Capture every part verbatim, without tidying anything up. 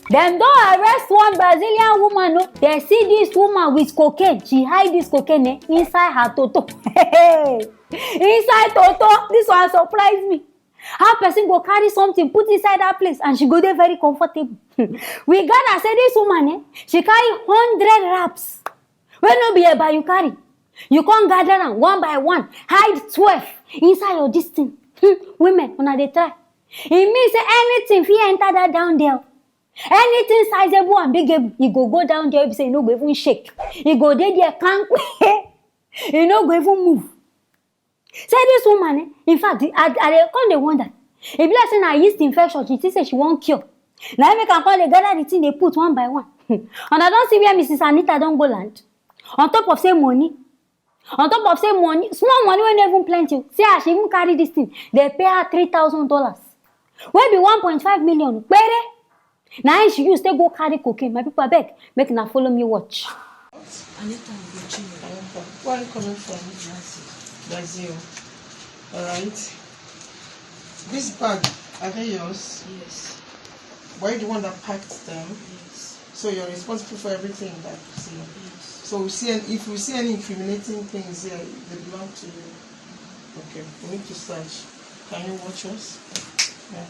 Dem don arrest one Brazilian woman o. Dem see this woman with cocaine. She hide this cocaine eh, inside her toto. Inside toto. This one surprise me. How person go carry something put inside that place and she go dey very comfortable? We gather say this woman eh, she carry hundred wraps wey no be eba you carry. You come gather am one by one, hide twelve inside your this thing. Hmm, women, una dey try. E mean say anything fit enter that down there. Anything sizable and biggable, e go go down there. Be say e no go even shake. E go dey there kampe. E no go even move. Say this woman eh, in fact, I, I dey come dey wonder. E be like say na yeast infection she think say she wan cure. Na im make am come dey gather the thing dey put one by one. Una don see where Mrs Anita don go land? On top of say money, on top of say money, small money wey no even plenty o. See as she even carry this thing dey pay her three thousand dollars, wey be one point five million pere. Na im she use take go carry cocaine. My people, abeg, make una follow me watch. Anita Ugochima. Where are you coming from? Brazil. Brazil. All right. This bag, are they yours? Yes. Were you the one that packed them? Yes. So you're responsible for everything that you see. Yes. So we see an, if we see any incriminating things here, they belong to you. Okay, we need to search. Can you watch us? Yeah.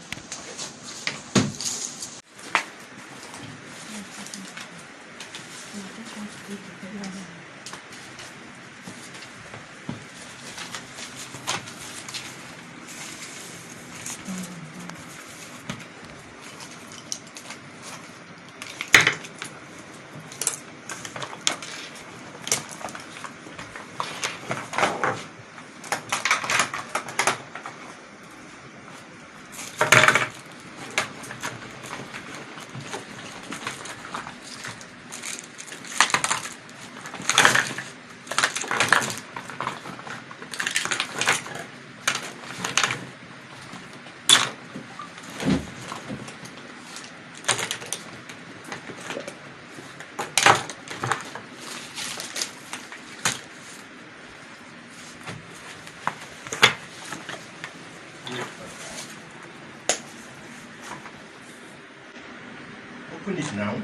Open it now.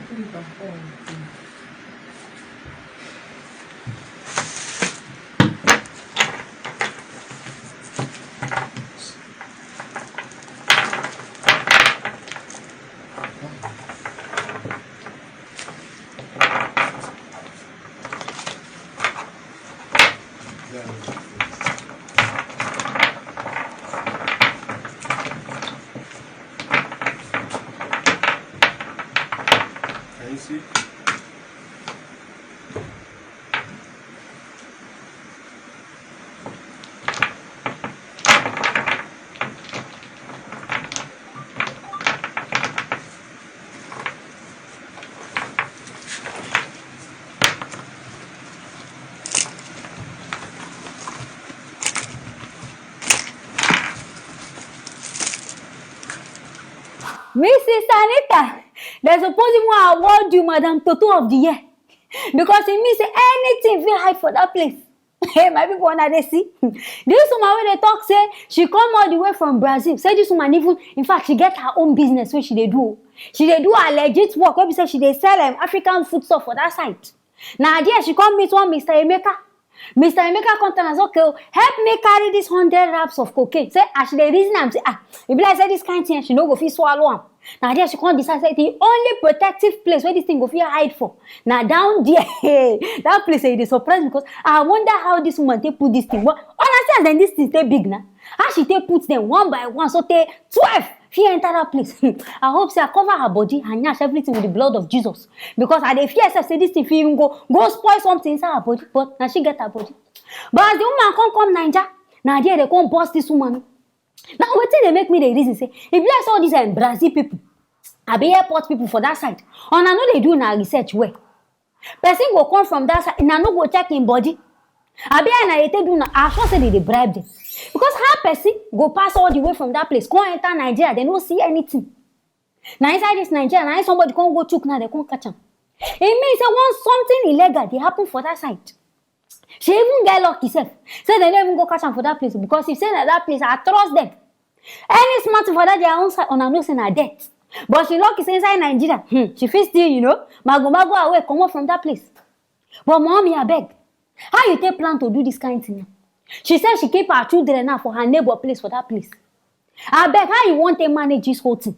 Can you see? Mrs Anita, dem suppose even award you Madam Toto of the Year, because e mean say anything fit hide for that place. Hey, my people, una dey see? This woman wey dey talk say she come all the way from Brazil, say this woman even, in fact, she get her own business wey she dey do o. She dey do her legit work wey be say she dey sell um, African food stuff for that side. Na there she come meet one Mr Emeka. Mr Emeka come tell am say, okay o, help me carry this hundred wraps of cocaine. Say as she dey reason am, say ah, e be like say this kind thing she no go fit swallow am. Na there she come decide say the only protective place wey this thing go fit hide for na down there. That place eh, e dey surprise me because I wonder how this woman take put this thing. But una see as dem this thing take big na. How she take put them one by one so tey twelve fit enter that place. I hope say I cover her body, her nyash, everything with the blood of Jesus, because I dey fear sef say this thing fit even go go spoil something inside her body, but na she get her body. But as the woman come come Naija, na there dem come burst this woman. Now wetin dey make me dey reason say e be like say all these um, Brazil people, abi airport people for that side, una no dey do una research well. Person go come from that side, una no go check him body. Abi how una dey take do una? I sure say dem dey bribe them, because how person go pass all the way from that place come enter Nigeria, dem no see anything. Na inside this Nigeria, na im somebody come go chook now, dem come catch am. E mean say once something illegal dey happen for that side, she even get lucky sef say dem no even go catch am for that place, because if say na that place, I trust them. Any small thing for that their own side, una know say na death. But she lucky say inside Nigeria, hmm, she fit still, you know, mago mago away, comot from that place. But mommy, abeg, how you take plan to do this kind thing now? She say she keep her children now for her neighbor place for that place. Abeg, how you wan take manage this whole thing?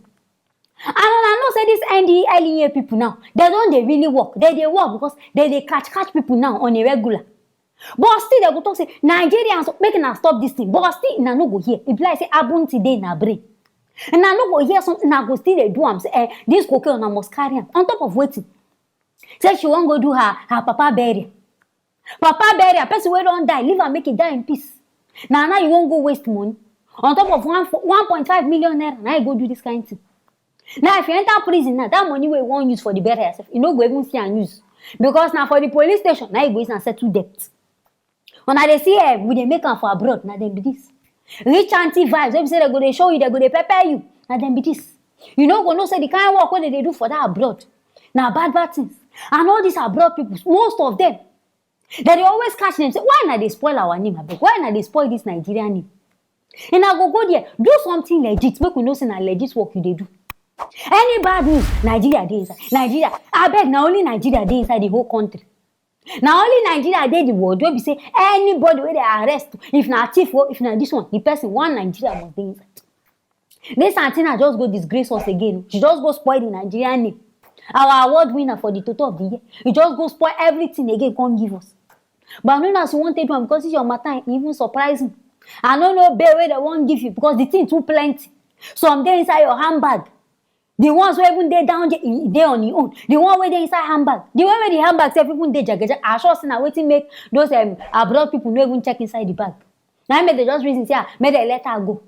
And una know say this N D L E A people now, they don dey really work. They dey work because they dey catch catch people now on a regular. But still, they go talk say Nigerians, make una stop this thing. But still, una no go hear. E be like say Abunti dey na brain. Una no go hear something. Una go still dey do am. Say, eh, this cocaine una must carry am. On top of wetin? Say she wan go do her her papa burial. Papa burial, person wey don die, leave am make e die in peace. Na now you wan go waste money on top of one one point five million naira. Now you go do this kind thing. Now if you enter prison now, that money wey you wan use for the burial sef, you no go even see am use, because na for the police station now you go use am settle debt. Una dey see, eh, we dey make am for abroad, na dem be this. Rich aunty vibes, wey be say they go dey show you, they go dey pepper you, na dem be this. You no go know say the kind work wey they dey do for that abroad na bad bad things. And all these abroad people, most of them, they dey always catch them say, why una dey spoil our name, abeg? Why una dey spoil this Nigerian name? Una go go there, do something legit, make we know say na legit work you dey do. Any bad news, Nigeria dey inside. Nigeria, abeg, na only Nigeria dey inside the whole country. Na only Nigeria dey the world wey be say anybody wey they arrest, if na thief o, if na this one, the person, one Nigeria must dey inside. This aunty na just go disgrace us again. She just go spoil the Nigerian name. Our award winner for the Toto of the year, e just go spoil everything again, come give us. But I no know as you wan take do am, because this your matter, e even surprise me. I no know bail wey they wan give you, because the thing too plenty. Some dey inside your handbag. The ones wey even dey down there, e dey on e own. The one wey dey inside handbag, the one wey the handbag sef even dey jagaja. I sure say na wetin make those, um, abroad people no even check inside the bag. Na im make they just reason say, ah, make they let her go.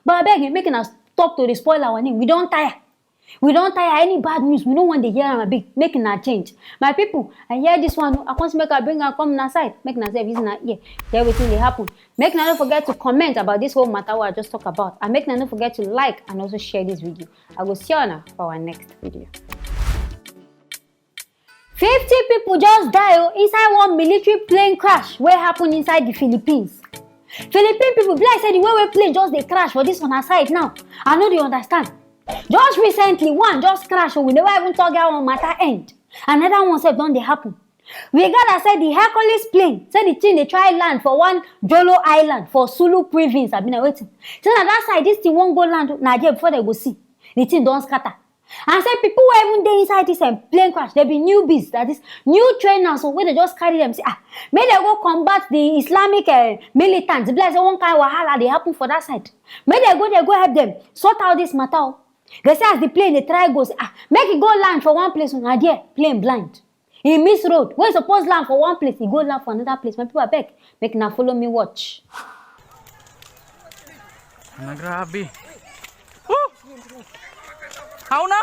But abeg, eh, make una stop to dey spoil our name. We don tire. We don tire. Any bad news, we no wan dey hear am, abeg. Make una change. My people, I hear this one o, I come say make I bring am come una side. Make una sef use una ear hear wetin dey happen. Make una no forget to comment about this whole matter wey I just talk about. And make una no forget to like and also share this video. I go see una for our next video. Fifty people just die o inside one military plane crash wey happen inside the Philippines. Philippine people, be like say the way wey plane just dey crash for this una side now, I no dey understand. Just recently, one just crash o, we never even talk how one matter end. Another one sef don dey happen. We gather say the Hercules plane, say the thing dey try land for one Jolo Island for Sulu province, abi na wetin? Say na that side this thing wan go land o, na there before they go see, the thing don scatter. And say people wey even dey inside this, um, plane crash, they be newbies, that is new trainers o, wey they just carry them say, ah, make they go combat the Islamic, uh, militants. Be like say one kind wahala dey happen for that side. Make they go, they go help them sort out this matter o. They say as the plane dey try go, say, ah, make e go land for one place o, na there plane blind. E miss road. Wey e suppose land for one place, e go land for another place. My people, abeg, make una follow me watch. Na grabe. Huh! How na?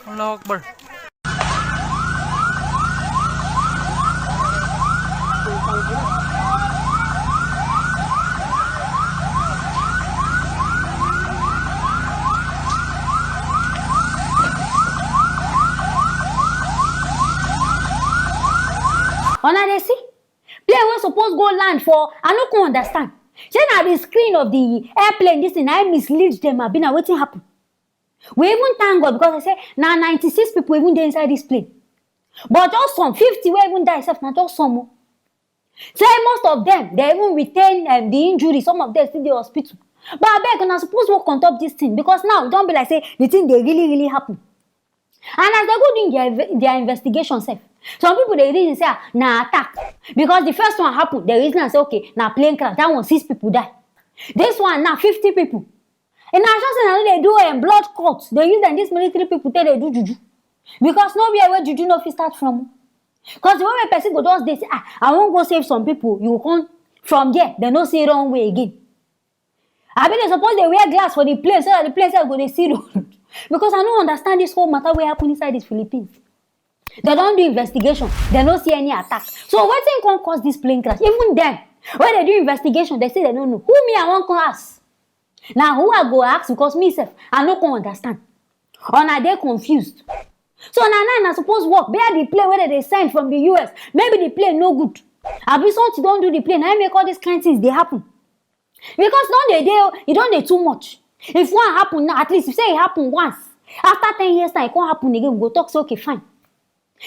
Allahu Akbar. Una dey see? Plane wey suppose go land for, I no come understand. Shey na the screen of the airplane, this thing, na im mislead them, abi na wetin happen? We even thank God because I say na ninety-six people even dey inside this plane. But just some fifty wey even die sef, na just some o. Say most of them, they even retain, um, the injury. Some of them still dey hospital. But abeg, una suppose work on top this thing, because now e don be like say the thing dey really, really happen. And as they go doing their inve-, their investigation sef, some people dey reason say, ah, na attack. Because the first one happen, they reason am say, okay, na plane crash. That one, six people die. This one now, fifty people. And I sure say na no dey do, um, blood court. They use them, these military people, take dey do juju. Because no where wey juju no fit start from. Because the way wey person go just dey say, ah, I wan go save some people, you go come from there, they no see wrong way again. Abi they suppose dey wear glass for the plane so that the plane sef go dey see road? Because I no understand this whole matter wey happen inside this Philippines. They don do investigation, they no see any attack. So wetin come cause this plane crash? Even them wey dey do investigation, they say they no know. Who me I wan come ask? Na who I go ask? Because me sef, I no come understand. Una dey confused. So na now una suppose work. Where the plane wey they dey send from the U S? Maybe the plane no good. Abi something don do the plane, na im make all these kind things dey happen. Because don dey dey, e don dey too much. If one happen now, at least if say e happen once, after ten years time e come happen again, we go talk say okay, fine.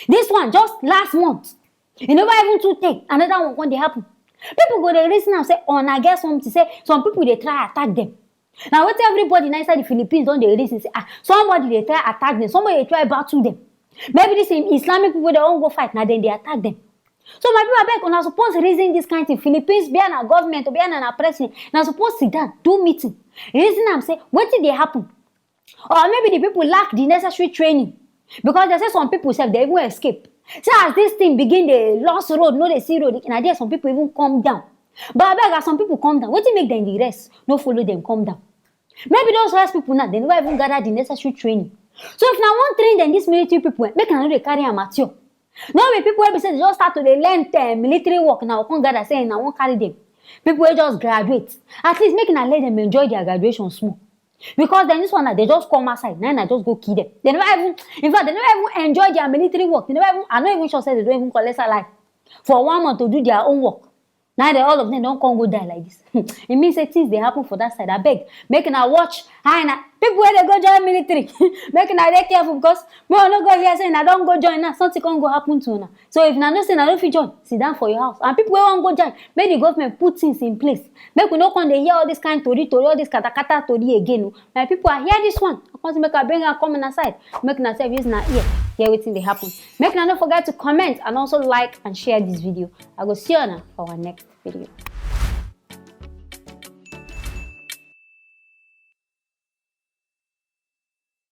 This one just last month, e never even too tey, another one come dey happen. People go dey reason am say una get something, say some people dey try attack dem. Na wetin everybody na inside the Philippines don dey reason say ah, somebody dey try attack dem, somebody dey try battle dem. Maybe this Islamic people dey wan go fight, na dem dey attack dem. So my people, abeg, una suppose reason this kind thing. Philippines, be na government, be na president, na suppose sit down, do meeting, reason am say wetin dey happen. Or maybe the people lack the necessary training, because they say some people sef dey even escape. Say as this thing begin dey lost road, no dey see road, na there some people even come down. But abeg, as some people come down, wetin make dem the rest no follow dem come down? Maybe those rest people now, they never even gather the necessary training. So if na wan train dem, this military people, eh, make una no dey carry amateur. No be people wey be say they just start to dey learn, eh, military work now come gather say na wan carry dem. People wey just graduate, at least make una let dem enjoy their graduation small. Because then this one na, they just come outside, na na just go kill dem. They never even, in fact, they never even enjoy their military work. They never even, I no even sure say they don even collect salary for one month to do their own work. Now they, all of them don come go die like this. E mean say things dey happen for that side. Abeg, make una watch how una, people wey dey go join military, make una dey careful, because make una no go hear say una don go join now, something come go happen to una. So if una know say una no fit join, sit down for your house. And people wey wan go join, make the government put things in place. Make we no come dey hear all this kind tori tori, all this katakata tori again o. My people, I hear this one, I come say make I bring am come una side. Make una sef use una ear hear wetin dey happen. Make una no forget to comment and also like and share this video. I go see una for our next video.